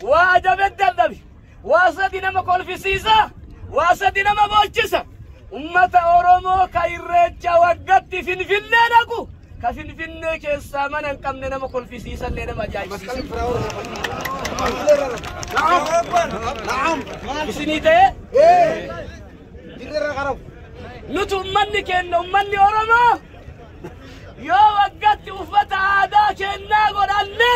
Waa ajabet dadhabe. Waa sadi nama kolfisiisa, waa sadi nama boolchisa. Ummata Oromoo ka Irreecha waggatti Finfinnee dhaqu, ka Finfinnee keessaa mana hin qabne nama kolfisiisallee nama ajaa'ibsiisa. Isinii ta'ee? Nuti ummanni keenya, ummanni Oromoo, yoo waggatti uffata aadaa kennaa godhanne,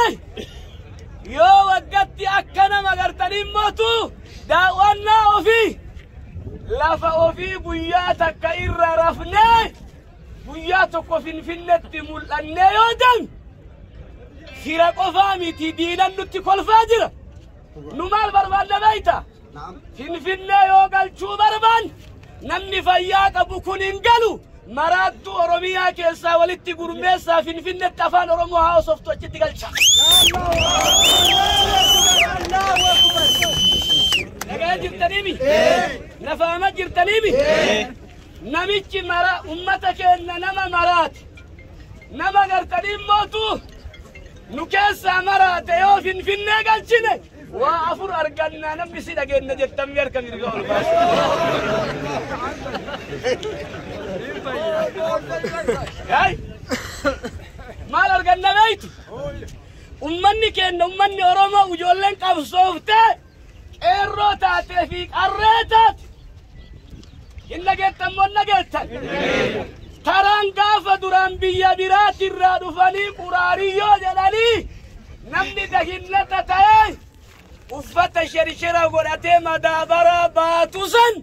yoo waggatti akka nama gartanii mootu daawwannaa ofii lafa ofii guyyaa takka irra rafnee guyyaa tokko Finfinnetti mul'annee yoo deemne, fira qofaa miti, diinan nutti kolfaa jira. Nu maal barbaanna beeyta? Finfinnee yoo galchuu barbaanne, namni fayyaa qabu kun hin galu. Maraattuu Oromiyaa keessaa walitti gurmeessaa, Finfinnetti afaan Oromoo haa osoftu, achitti galcha. Dhagaa jirtaniimi? Nafaama jirtaniimi? Namichi mara ummata keenya nama maraate. Nama gartanii mootu nu keessaa maraate yoo Finfinnee galchine waa afur argannaa. Namni si dhageenya jettan harka mirga ol baasa. Maal arganna beeytu? Ummanni keenya, ummanni Oromoo, ijoolleen qabsooftee qeerroo taatee fi qarree taate hin dhageettan moo dhageettan? Taraan gaafa duraan biyya biraatirraa dhufanii quraariyyoo jedhanii namni dahinnata ta'ee uffata shershera godhatee madaabaraa baatu san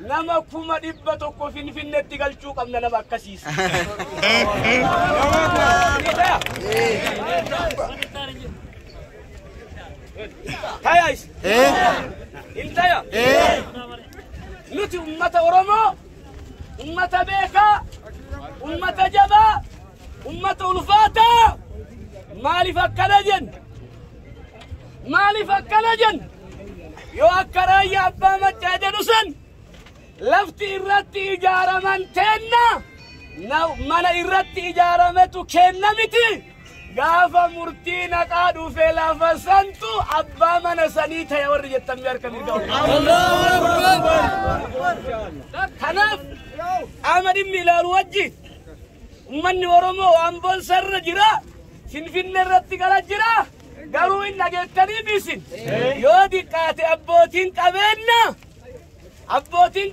nama 100,000 Finfinneetti galchuu qabna, nama akkasiisa. Taya is. Hin taya. Nuti ummata Oromoo, ummata beekaa, ummata jabaa, ummata ulfaataa. Maaliif akkana jenna? Maaliif akkana jenna? Yoo akka Raayyaa Abbaa Maccaa jedhu san lafti irratti ijaaraman teenna, mana irratti ijaarametu kenna miti. Gaafa murtii naqaa dhufe lafa santu abbaa mana sanii ta'e warri jettan harka mirga ol. Kanaaf qaama dhimmi ilaalu wajjin ummanni Oromoo waan boonsarra jira, Finfinne irratti gala jira. Garuu hin dhageettaniif isin, yoo diqqaate abbootiin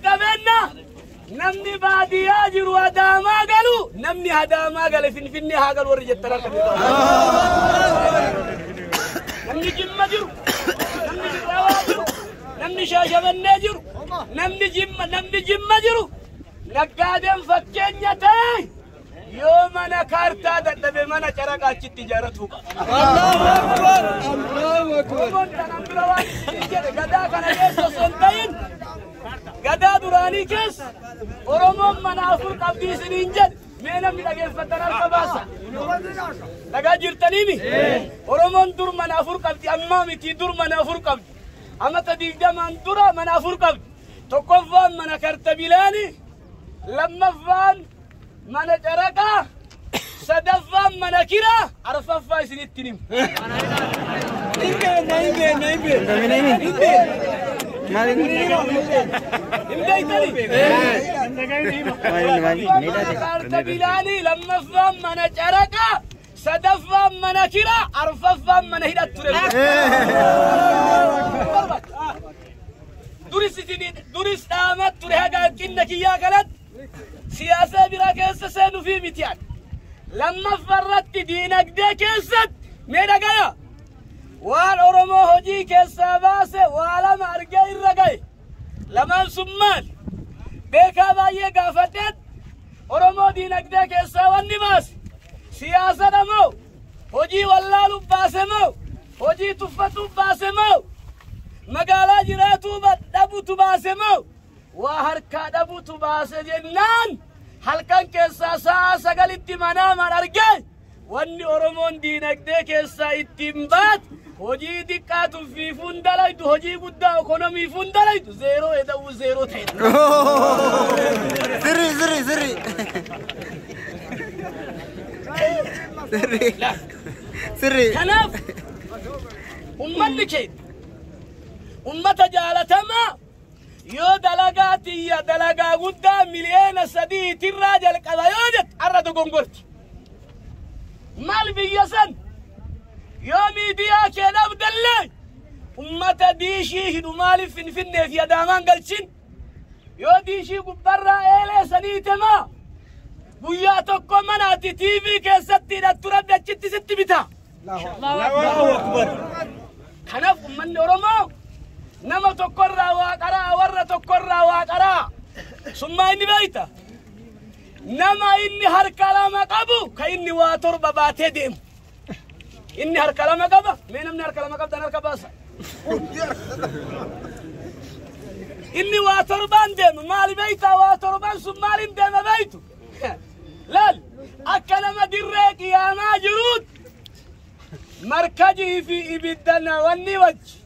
qabeenya namni baadiyyaa jiru Adaamaa galu, namni Adaamaa gale Finfinnee haa galu warri jettan harka mirga ol. Namni Jimma jiru, namni Dirrawaa jiru, namni Shaashamannee jiru, namni Jimma jiru, naggaadeen fakkeenya ta'e yoo mana kaartaa dadhabe mana caraqaa achitti ijaarratuu qaba. Oromoon kanan bira waan isin jedhe, gadaa kana keessa osoo hin ta'in gadaa duraanii keessa Oromoon mana afur qabdii isiniin jedhe. Mee namni dhageeffatan harka baasa. Dhagaa jirtaniimi? Oromoon dur mana afur qabdi, ammaa miti, dur mana afur qabdi. Amata 20n dura mana afur qabdi. Tokkoffaan mana kartabilaani, lammaffaan mana caraqaa, sadaffaan mana kiraa, arfaffaa isinitti himu. Hin beekna, hin beekna, hin beekna. Hin beekna. Hin beektani? Mana kartabilaanii, lammaffaan mana caraqaa, sadaffaan mana kiraa, arfaffaan mana hidhat ture. Duris isin duris dhaamat ture haga hanqinna kiyyaa kanatti siyaasa biraa keessa seenuu fi miti ani. Lammaffaa irratti diinagdee keessatti mee dhagaya. Waan Oromoo hojii keessaa baase waa lama argee irra gahe. Lamaan sun maali? Beekaa baay'ee gaafadheet, Oromoo diinagdee keessaa wanni baase siyaasadha moo, hojii wallaaluuf baase moo, hojii tuffatuuf baase moo, magaalaa jiraatuu dhabutu baase moo, waa harkaa dhabutu baase jennaan, halkan keessaa sa'a 9tti manaamaan argee wanni Oromoon diinagdee keessaa ittiin baate hojii xiqqaa tuffiifuun dalaydu, hojii guddaa ekonomiifuun dalaydu, zeeroo eda'uu zeeroo ta'e. Sirri, sirri, sirri. Sirri. Sirri. Kanaaf Ummanni keenya ummata jaalatamaa yoo dalagaa tiyya dalagaa guddaa 3 miliyoona jalqaba yoo jette arra dogongorti. Maal biyya san yoo miidiyaa kee dhabdallee ummata diishii hidhu maaliif Finfinnee fi Adaamaan galchin? Yoo diishii gubbarraa eelee saniitemaa guyyaa tokko manaati TV keessatti hidhattu Rabbi achitti sitti bita. Kanaaf ummanni Oromoo nama tokkorraa waa qaraa, warra tokkorraa waa qaraa. Summaa inni beeyta. Nama inni harka lama qabu ka inni waa torba baatee deemu. Inni harka lama qaba. Mee namni harka lama qabdan harka baasa. Inni waa torbaan deema. Maali beeyta waa torban sun maaliin deema beeytu? Laal, akka nama dirree qiyaamaa jiruut markajii fi ibidda wanni wajji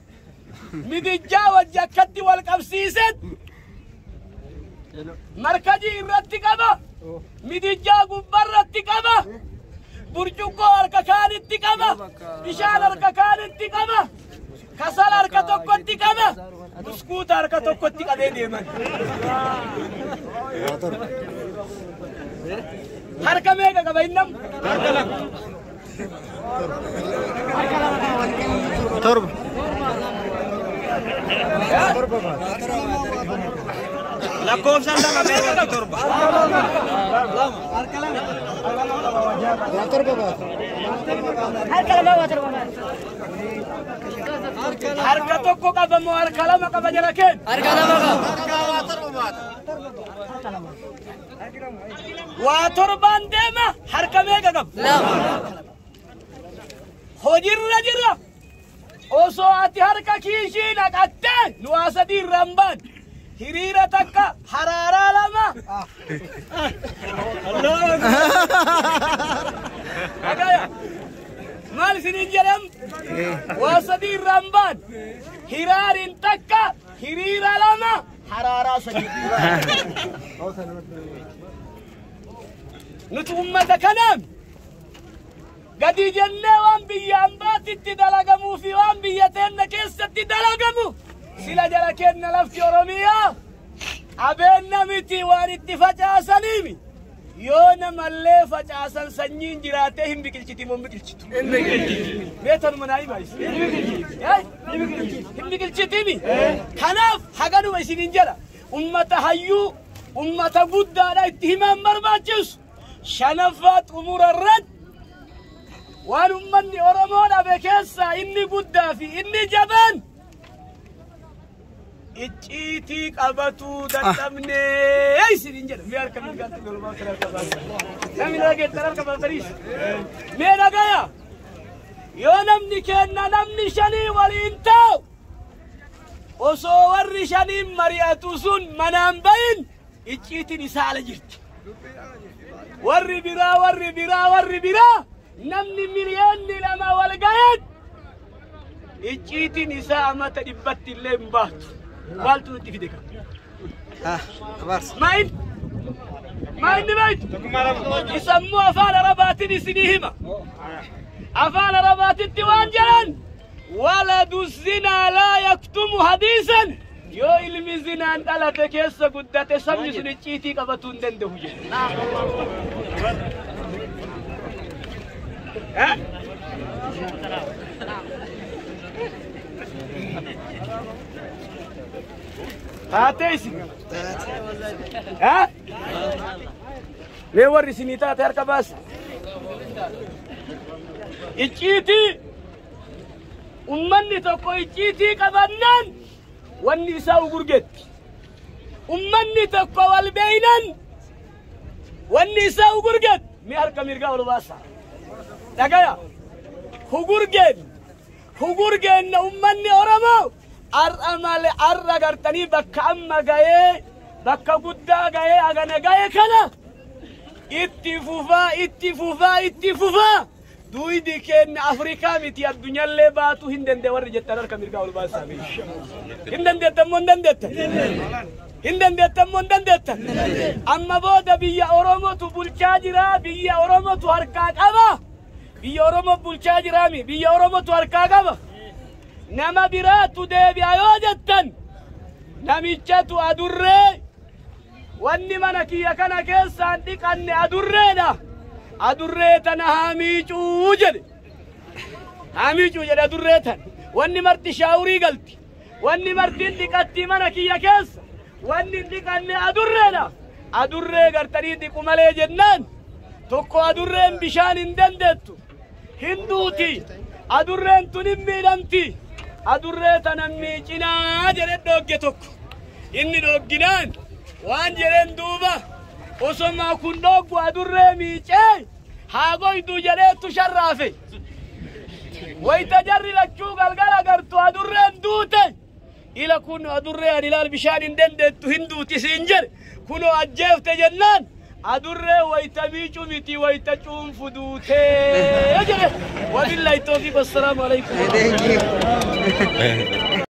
midijjaa wajji akkatti wal qabsiiset markajii irratti qaba, midijjaa gubbarratti qaba, burcuqqoo harka kaanitti qaba, bishaan harka kaanitti qaba, kasala harka tokkotti qaba, buskuuta harka tokkotti qabee deeman. Harka meeqa qaba innam? Torba. Lakkoofsaan lama meeqa torba? Waa torba baata. Harka lama waa torba baata. Harka tokko qaba moo harka lama qaba jala keen? Harka lama qaba. Waa torbaan deema, harka meeqa qaba? Lama. Hojiirra jira. Osoo ati harka kiishii naqattee nu waa sadii irraan baan. Hiriira takka, haraaraa lama. Dhagaya. Maal isiniin jedham? Waa sadii irraan baan. Hiraariin takka, hiriira lama, haraaraa sadii. Nuti ummata kanaan gadi jennee waan biyya ambaatitti dalagamuu fi waan biyya teenna keessatti dalagamu sila jala kenna lafti Oromiyaa abeenna miti waan itti facaasaniimi. Yoo namallee facaasan sanyiin jiraatee hin biqilchiti moo hin biqilchitu? Mee tanuma naa himaa isin. Hin biqilchitimi. Kanaaf haganuma isinin jedha. Ummata hayyuu, ummata guddaadha itti himaan barbaachisu. Shanaffaa xumura irratti waan ummanni Oromoo dhabe keessaa inni guddaa fi inni jabaan icciitii qabatuu dadhabnee isinin jedha. Mee harka mirgaatti golbaa kana harka baasa. Namni dhageettan harka baasaniis. Mee dhagaya. Yoo namni kenna namni shanii waliin ta'u osoo warri shaniin mari'atu sun manaan bayin icciitiin isaa ala jirti. Warri biraa, warri biraa, warri biraa namni 2 miliyoonni wal gayan icciitiin isaa amata 100tti illee hin baatu. Maaltu nutti fide kan? Abaarsa. Maal? Maal inni beektu? Isammoo afaan Arabaatiin isinii hima. Afaan Arabaatitti waan jedhan: waladu zinaa laa yaktumu hadiisan. Yoo ilmi zinaan dhalate keessa guddate sabni sun icciitii qabatuu hin danda'u jedhe. Eh? Taatee isin. Eh? Mee warri isinii taate harka baasa. Icciitii ummanni tokko icciitii qabannaan wanni isaa ugurgetti. Ummanni tokko wal beeynan wanni isaa ugurgetti. Mee harka mirgaa ol baasa. Dhagaya. Hugurgeen. Hugurgeenna ummanni Oromoo ar'a malee ar'a gartanii bakka amma ga'ee, bakka guddaa ga'ee, agana ga'ee kana itti fufaa, itti fufaa, itti fufaa. Duydi keenya Afrikaa miti addunyaallee baatu hin danda'e warri jettan harka mirgaa ol baasaa. Hin dandeettan moo hin dandeettan? Hin dandeettan moo hin dandeettan? Amma booda biyya Oromootu bulchaa jira, biyya Oromootu harkaa qaba. Biyya Oromoo bulchaa jiraami, biyya Oromootu harkaa qaba. Nama biraatu deebi'a yoo jettan namichatu adurree wanni mana kiyya kana keessaan dhiqanne adurreedha. Adurree tana haa miicuu jedhe. Haa miicuu jedhe adurree tana. Wanni marti shaawurii galti. Wanni martiin dhiqatti mana kiyya keessa. Wanni hin dhiqanne adurreedha. Adurree gartanii dhiqu malee jennaan tokko adurreen bishaan hin dandeettu. Hin duuti. Adurreen tun hin miidhamti. Adurree tana miicinaa jedhe dhoogge tokko. Inni dhoogginaan waan jedheen duuba osomaa kun dhooggu adurree miicee haa goydu jedheetu sharraafe. Wayita jarri lachuu galgala gartu adurreen duute. Ila kun adurree ani ilaal bishaan hin dandeettu hin duuti siin jedhe kunoo ajjeefte jennaan adurree wayita miicuu miti wayita cuunfu duutee jedhe. Wabillahi tawfiiq, wassalaamu alaikum. Thank you.